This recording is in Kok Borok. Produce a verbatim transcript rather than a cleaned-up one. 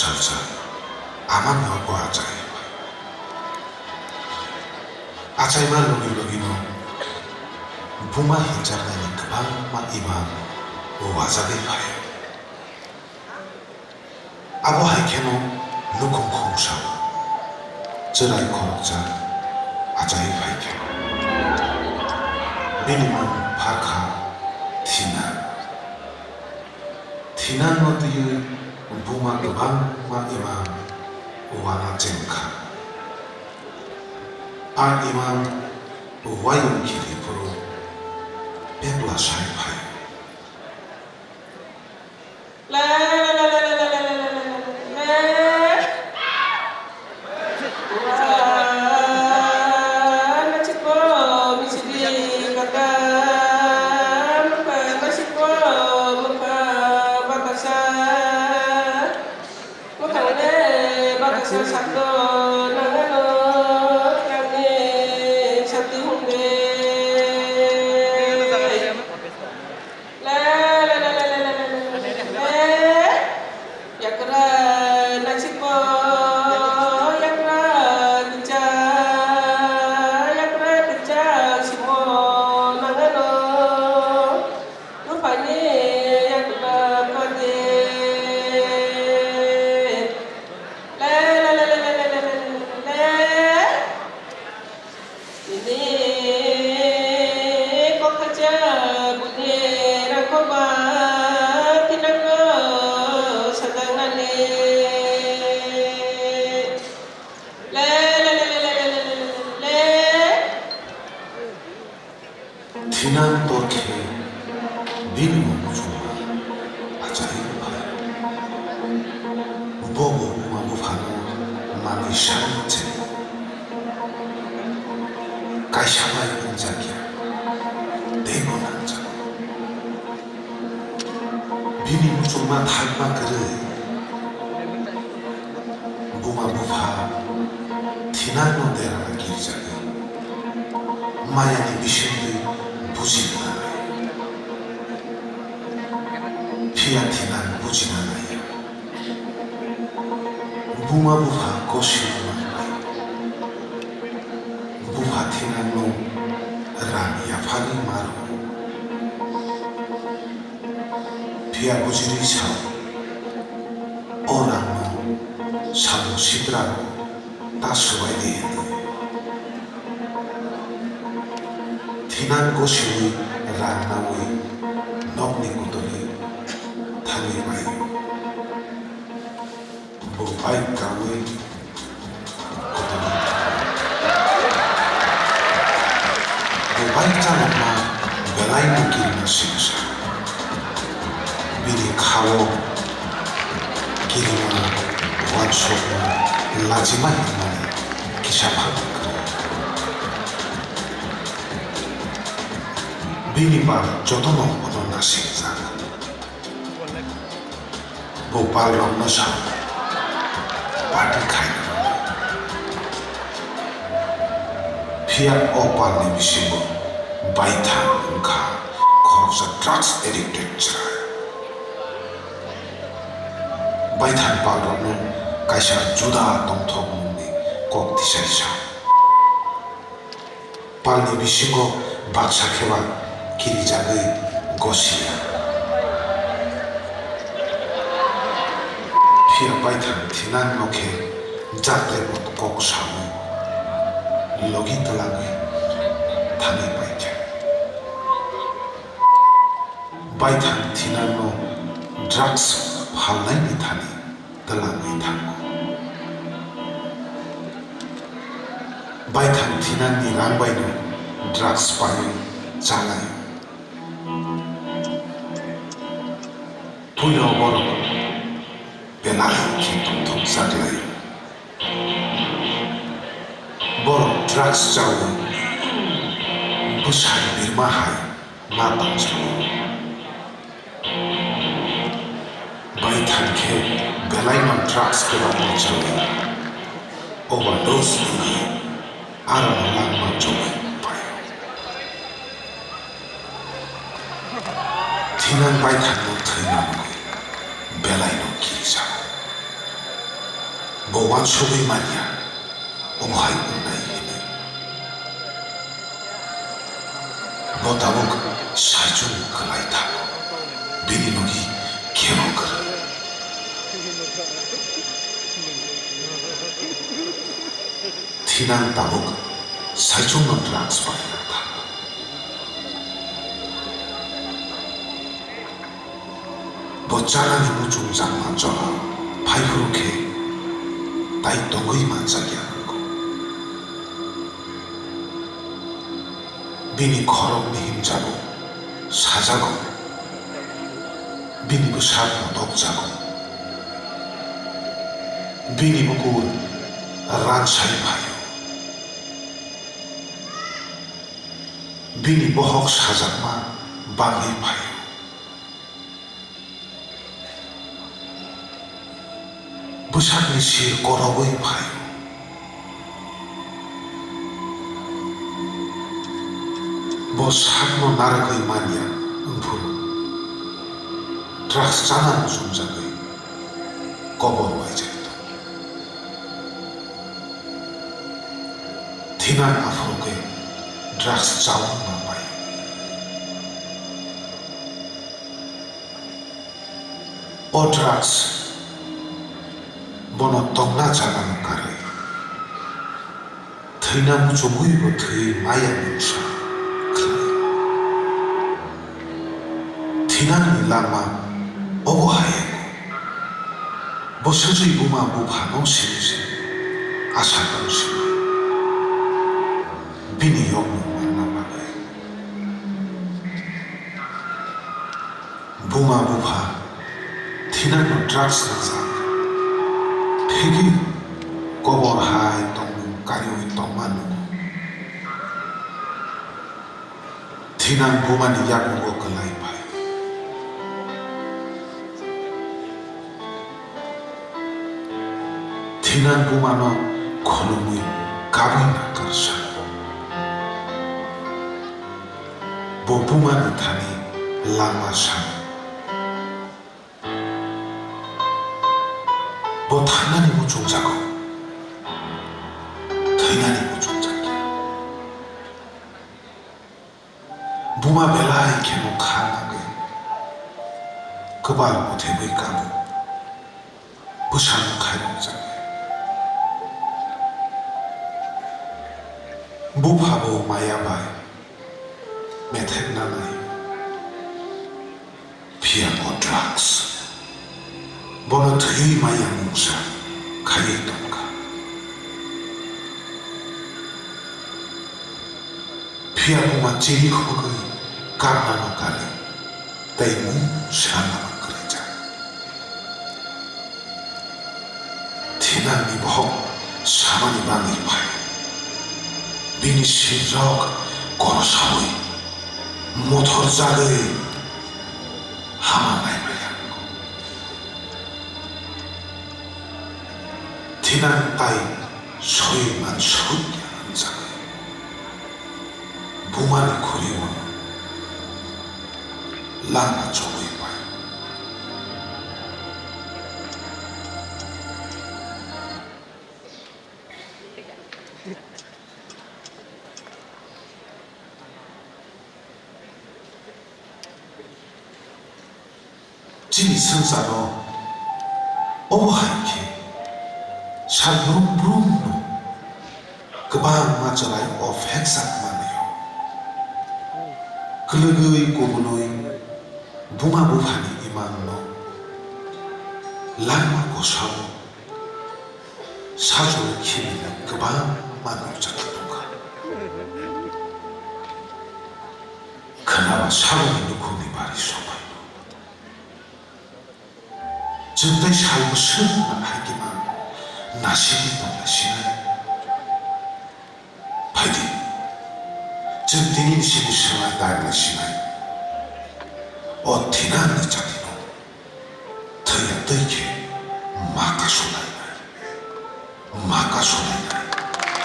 salsa amani obo achai. Achaima logi logino buma hinjaknaini kwbangma imang wajagwi phaio. Abo hai kheno nukhung khungsao chwrai khoroksa achai phai kha. Bini mung pharkha Thina. Thinangno twiwi buma kwbangma imang uana chengkha. A imang uayung khili phuru pepla sai phai. Yakra nasikbo, yakra kicha, yakra kicha simo nangano, nuphani yakra kode. Le, le, le. Nini kokhacha bune rakhoba thinangno sajaknani. Le, le, le. Thinang tor khe bini muchungma achai phai. Bobo buma buphano manwi sanwi chengwi kaisa bai wngjakya teibo nangjago. Bini muchungma thangma kwrwi buma bupha thinangno derana kirijagwi mayani bisingtwi bujina nanai. Phiya thinang bujina naiya. Buma bupha gosirok manwi bupha thinangno rang yaphagwi ma rwo. Phiya bujirwi sao, o rangno samung sitrano ta swbai di hwnwi. Thinang gosiwi rang nawi nokni kutuli thangwi bai. Bo bai kawi kutuli. Bo bai chalokma belai no kirima singsa. Bini khao kirima, wansokma, lachima hinmani kisa phan kwrwi. Bini ba jotono bono nasingjak. Bo palrokno sa party khaina rwdi. Phiya o palni bisingo baithang wngkha khoroksa drugs addicted chwrai. Baithang palrokno kaisa juda tongthokmungni kok tisai sa. Palni bisingo baksa kheba kirijagwi gosiya. Phiya baithang thinang no khe jatrebo kok sawi logi twlangwi thangwi paikha. Baithang thinang no drugs phalnaini thani twlangwi thango. Baithang thinangni rang baino drugs paiwi chalaio. Puila borok belai khe tongthokjak laio. Borok drugs chawi bwsai birma hai ma tongjago. Baithang khe belaino drugs kwbangma chawi overdose wngwi aro langma chobwi phaio. Thinang baithangno thwi manwi belaino kirijago. Bo uansugwi manya, omo hai wngnai hwnwi. Bo tabuk saichung kwlai thango, bini logi kebo kwrwi. Thinang tabuk saichungno drugs bai thango. Bo chanani muchungjakma jora phaiphuru khe tai tongwi manjakya wngo. Bini khorokni himchago sajago, bini bwsakno dokjago, bini bukur ransai phaio, bini bohok sajakma bangwi phaio. Bwsakni sir korogwi phaio. Bo sakno narwgwi manya wngphuru drugs chana muchungjagwi kobor waijak tongo. Thinang aphuru khe drugs chaui ma bai. O drugs bono tongna jagano karwi thwina muchungwi bo thwi maya mungsa khlai. Thinangni lama obo hai wngo. Bo swchwi buma buphano simi se asa tong simi bini yokmung manna bagwi. Buma bupha thinangno drugs nangjak, phegwi kobor hai tongmung kariui tongma nungo. Thinang bumani yakmungo kwlai phai. Thinang bumano khulumwi kabwi nangkarsa. Bo bumani thani lama sani. Bo thangnani muchungjago, thwinani muchungjak ya. Buma belai kheno kha nangwi kwbal buthebwi kabo, bwsano khairokjakya. Bupha bo maya bai methek nanai. Phiya o drugs bono thwi maya mungsa khaiwi tongkha. Phiya buma chini khogwi kapnano karwi tei mung sanama kwrwijak. Thinangni bohok samani bagwi phai. Bini sirrok korosaui mothorjagwi hama naimaya. Thinang tai soi mansukya nwngjagwi bumani khuri-o lama chogwi pai. Chini swngcharo omo hai khe sal brum brumno kwbangma chwrai o phekjak manwi-o. Kwlwgwi kubunwi buma buphani imangno langma kosao sajwk khibini kwbangma nukjagwi tongkha. Khwnaba salni nukhungni bari sokphai. Chwng tei sal bwswk hai khe ma nasigwi tongna sinai. Phaidi, chwng tini ni simi swmai tangna sinai. O thinangni jatino thwiya twi khe ma kasulainai, ma kasulainai.